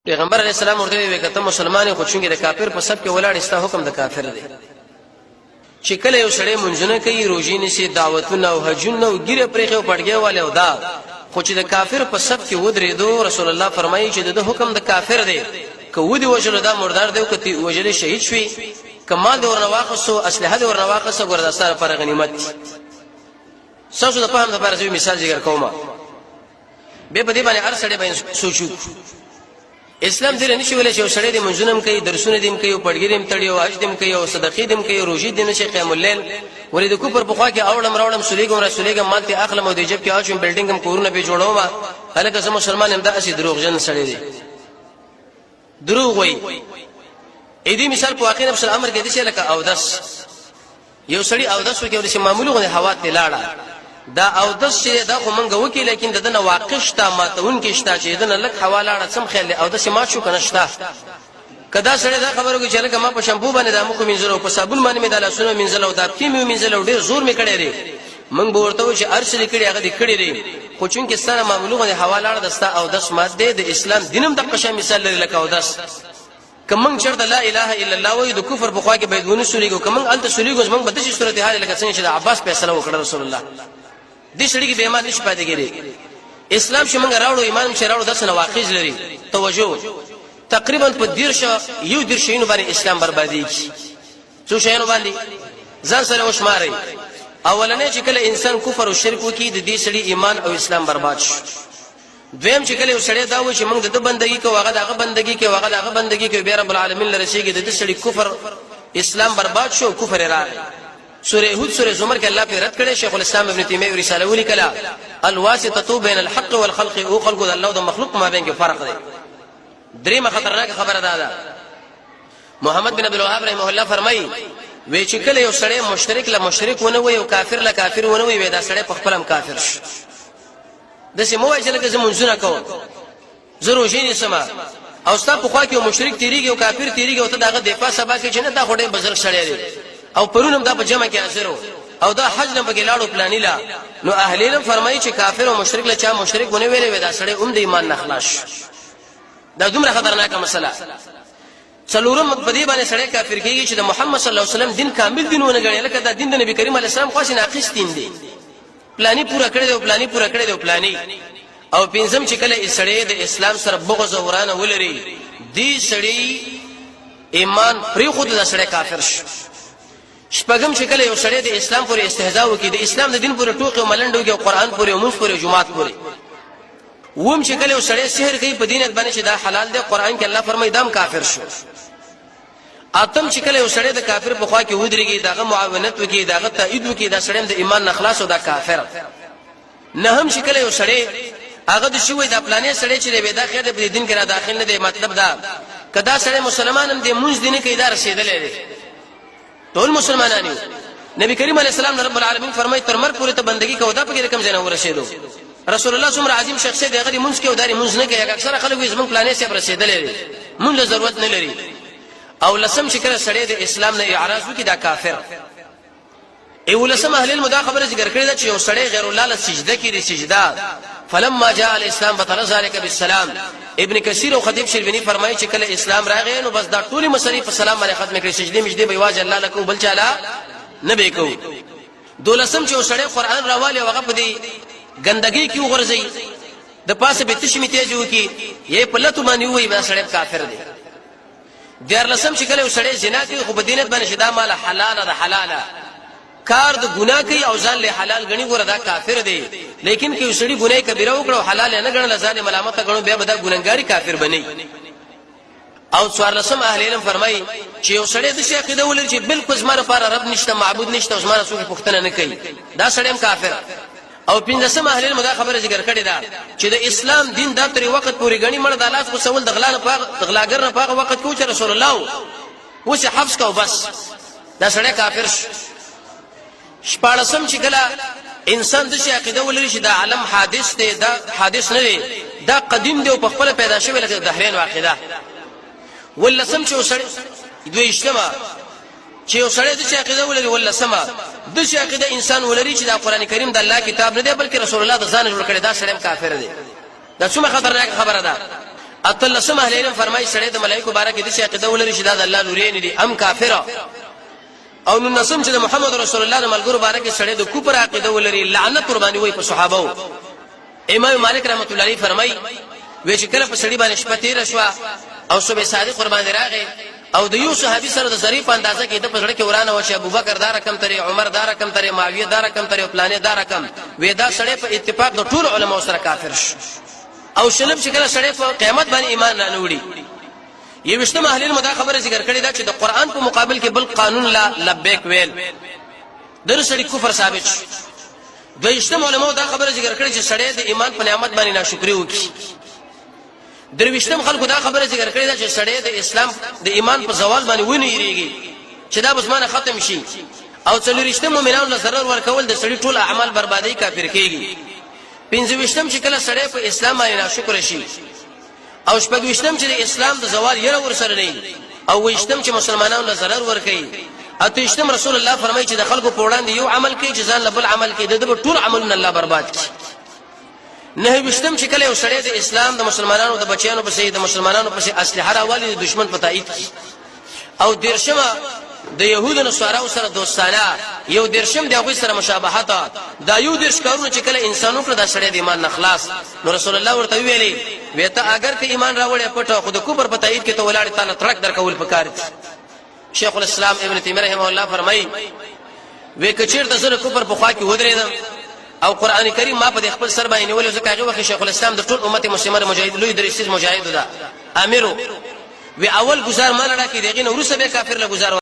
پیغمبر علی السلام ورته وی کته مسلمان خو چونګې د کافر په صف کې ولاړ ستا حکم د کافر دی. چې کله یو سړی منځونه کوي، روزي نیسي، دعوتونه او حجونه او ګیره پرېخه او پړګې والے او دا خو چې د کافر په صف کې ودرېدو، رسول الله فرمایي چې د حکم د کافر دی. که ودی وجلو دا مردار دی، او که تی وجلې شهید شوی، که مال دی ورنه واخستو، اسلحه دی ورنه واخسته، ګوره دا ستا لپاره غنیمت دی. ستاسو د فهم لپاره زه مثال ذکر کوم، به په دې باندې هر سړی باندې سوچ وکړو. اسلام دې نشي ویلی چې یو سړی دې منځونه هم کوي، درسونه دې هم کوي، او پړګې دې هم تړي، او حج دې هم کوي، او صدقې دې هم کوي، روژې دې نشي، قیام الليل ولې د کوپر په خوا کې اوړم راوړم، سولېږم را سولېږم، مال ترې اخلم او د جیب کې اچوم، بلډینګ هم کورونه پرې جوړوم، هلکه زه مسلمان یم. دا هسې دروغجن سړی دی، دروغ وایي. ا دې مثال په واقع نفس الامر کې دي چې لکه اودس، یو سړی اودس وکړي او داسې معمولي غوندې هوا ترې لاړه، دا اودس چې دا خو مونږ وکړي، لیکن د ده نه واقع شته، ماتوونکې شته، چې د ده نه لږ هوا لاړه، څم خیال دی اودس یې مات شو که نه شته؟ که دا سړی دا خبره وکړي چې لکه ما په شامپو باندې دا مخ ومینځل او په صابون باندې مې دا لاسونه ومینځل او دا پښې مې ومینځل او ډېر زور مې کړی دی، مونږ به ورته وایو چې هر څه دې کړي هغه دې کړي دي، خو چونکې ستا نه معمولي غوندې هوا لاړه، د ستا اودس مات دی. د اسلام دین هم دقه شان مثال لري لکه اودس. که موږ چېرته لا اله الا الله وایو، د کفر په خوا کې باید ونه سولېږو. که موږ هلته سولېږو، زموږ به داسې صورتحال لکه څنګه چې د عباس فیصله وکړه رسول الله، دې سړي کې به ایمان نشي پاتې کېدی. اسلام چې موږ راوړو، ایمان چې راوړو، داسې نواقض لري. توجه، تقریبا په 31 شیانو باندې اسلام بربادېږي. څو شیانو باندې ځان سره وشمارئ. اولنې چې کله انسان کفر او شرک وکړي، د دې سړي ایمان او اسلام برباد شي. دویم چې کله یو سړی دا وایي چې موږ د ده بندګي کوو، هغه د هغه بندګي کوي، هغه د هغه بندګي کوي، بیا رب العالمین له رسېږي، د ده سړي کفر اسلام برباد شو، کفر یې راغی. سورة هود، سورة زمر کې الله پرې رد کړی. شیخ الاسلام ابن تیمیه رساله ولیکله، الواسطة بین الحق والخلق، او خلقو د الله او د مخلوق په مابین کې فرق دی. درېیمه خطرناکه خبره دا ده، محمد بن عبد الوهاب رحمه الله فرمایي وی چې کله یو سړی مشرک له مشرک ونه وي او کافر له کافر ونه وي، وی دا سړی په خپل هم کافر شي. داسې مه وایه چې لکه زه مونځونه کوم، زه روژې نیسم، او ستا په خوا کې یو مشرک تېرېږي او کافر تېرېږي او ته د هغه دفاع سبا کوې چې نه، دا خو ډېر بزرګ سړی دی او پرون هم دا په جمع کې حاضر و او دا حج نه پکې لاړو پلاني لا. نو اهل علم فرمایي چې کافر او مشرک له چا مشرک ونه ویلې، وي دا سړی هم د ایمان نه خلاص شو. دا دومره خطرناکه مسله. څلورم، په دې باندې سړی کافر کیږي چې د محمد صلی الله علیه وسلم دین کامل دین ونه ګڼي، لکه دا دین د نبی کریم علیه السلام خو ناقص دین دی، پلانی پوره کړی دی او پلانی پوره کړی دی او پلانی. او پنځم، چې کله سړی د اسلام سره بغض او ورانه ولري، دی سړی ایمان پرې خود، دا سړی کافر شي. شپږم، چې کله یو سړی د اسلام پورې استهزاء وکړي، د اسلام د دین پورې ټوقې او ملنډ وکړي، او قرآن پورې او مونځ پورې او جومات پورې. وم، چې کله یو سړی سحر کوي په دین باندې چې دا حلال دی، قرآن کې الله فرمایي، دام کافر شو. اتم، چې کله یو سړی د کافر په خوا کې ودرېږي، دغه معاونت وکړي، دغه تایید وکړي، دا سړی د ایمان نه خلاص او دا کافر. نه هم، چې کله یو سړی هغه د شوی دا پلانې سړی چې دی دا خیر دی، په دین کې را داخل نه دی، مطلب دا کدا سړی مسلمان هم دی، مونږ دین کې دا رسیدلې دی، ټول مسلمانان یو. نبی کریم علیه السلام رب العالمین فرمای تر مرګ پورې ته بندگی کوه، دا پکې کوم ځای نه ورسېدو؟ رسول الله څومره عظیم شخصیت دی، هغه مونږ کې او داري مونږ نه کوي. اکثره خلک وي زمونږ پلانې صاحب رسیدلې دی، مونږ له ضرورت نه لري. او لسم، چې کله سړی د اسلام نه اعراض وکړي، دا کافر. ایولسم، اهل علم دا خبره ذکر کړې ده چې یو سړی غیر الله له سجده کوي، سجده، فلما جاء الاسلام بطل ذلك بالسلام. ابن کثیر او خطیب شربینی فرمایي چې کله اسلام راغی نو بس دا ټولې مسلې په سلام باندې ختم کړې، سجدي مجدي به واج الله لکو، بل چاله نه به کو. دولسم، چې سړی قران راوالی هغه په دې ګندګي کې وغورځي، د پاسه به تشمی تیز وکي، یې په لتو باندې وایي، دا سړی کافر دی. دیارلسم، چې کله یو سړی زنا کوي خو په دینت باندې چې دا مال حلاله ده، حلاله کار د ګناه کوي او ځان له حلال غني، ګوره دا کافر دی. لیکن که یو سړي ګناه کبیره وکړه او حلال نه ګڼل، ځان ملامت غنو، بیا به دا ګناګاری کافر بني. او څوارلسم، اهل علم فرمایي چې یو سړی د شي عقیده ولري چې بالکل زما لپاره رب نشته، معبود نشته، او زما څوک پوښتنه نه کوي، دا سړی هم کافر. او پنځلسم، اهل علم دا خبره ذکر کړې ده چې د اسلام دین دا تر وخت پورې غني مړ د لاس غوسول د غلا نه پاغ د غلاګر نه پاغه وخت کو چې رسول الله اوس حفظ کو، بس دا سړی کافر شو. شپاړسم، چې کله انسان د شي عقیده ولري چې دا عالم حادث دی، دا حادث نه دی، دا قدیم دی او په خپل پیدا شوی، لکه د دهرین عقیده. ولسم، چې وسړي دویشتمه، چې یو سړی د عقیده ولري، ولسمه، د عقیده انسان ولري چې دا قران کریم د الله کتاب نه دی، بلکې رسول الله د ځان جوړ کړی، دا سړی کافر دی. دا څومره خطرناک خبره ده. اتلسم اهل علم فرمایي سړی د ملائکو باره کې داسې عقیده ولري چې دا د الله لورین دي ام کافر. او نولسم چې د محمد رسول الله د ملګرو باره کې سړی د کفر عقیده ولري، لعنت قرباني وي په صحابه. امام مالک رحمت الله علیه فرمایي وی چې کله په سړي باندې شپه تیره شوه او صبح صادق قربان راغی او د یو صحابي سره د ذری په اندازه کې د پزړه کې ورانه و چې ابوبکر دا رقم ترې، عمر دا رقم ترې، معاویه دا رقم ترې او پلانې دا رقم وې، دا سړی په اتفاق د ټولو علماو سره کافر شو. او شلم چې کله سړی په قیامت باندې ایمان نه وړي. یوشتم اهل علم دا خبره ذکر کړې ده چې د قران په مقابل کې بل قانون لا لبیک ویل در سړي کفر ثابت شي. دویشتم علماء دا خبره ذکر کړې چې سړی د ایمان په نعمت باندې ناشکری وکړي. درویشتم خلکو دا خبره ذکر کړې ده چې سړی د اسلام د ایمان په زوال باندې ونه یریږي چې دا بس مانه ختم شي. او څلوریشتم مؤمنانو له ضرر ورکول د سړي ټول اعمال بربادي کافر کیږي. پنځویشتم چې کله سړی په اسلام باندې ناشکر شي. او شپږویشتم چې د اسلام د زوال یره ورسره نه، او ویشتم چې مسلمانانو له ضرر ورکوي. اتویشتم رسول الله فرمایي چې د خلکو په وړاندې یو عمل کوي چې ځان له بل عمل کوي، د ده ټول عملونه الله برباد کړي. نه ویشتم چې کله یو سړی د اسلام د مسلمانانو د بچیانو پسې د مسلمانانو پسې اسلحه راوالي د دشمن په تایید کې. او دیرشمه د يهودو نصاراو سره دوستانه، یو دیرشم د هغوی سره مشابهت. دا یو دیرش کارونه چې کله انسان وکړه دا سړی د ایمان نه خلاص. نو رسول الله ورته ویلي وی ته اگر که ایمان راوړې پټه خو د کفر په تایید کې ته ولاړې، تعالی ترک درکول پکار دي. شیخ الاسلام ابن تیمیه رحمه الله فرمایي وی کچیر ته زه کفر په خوا کې ودرېدم او قران کریم ما په خپل سر باندې نیول، ځکه هغه وخت شیخ الاسلام د ټول امت مسلمه مجاهد لوی درسیز مجاهد ده امیرو، وی اول گزار مال راکې دیغه نو ورسره به کافر له گزار.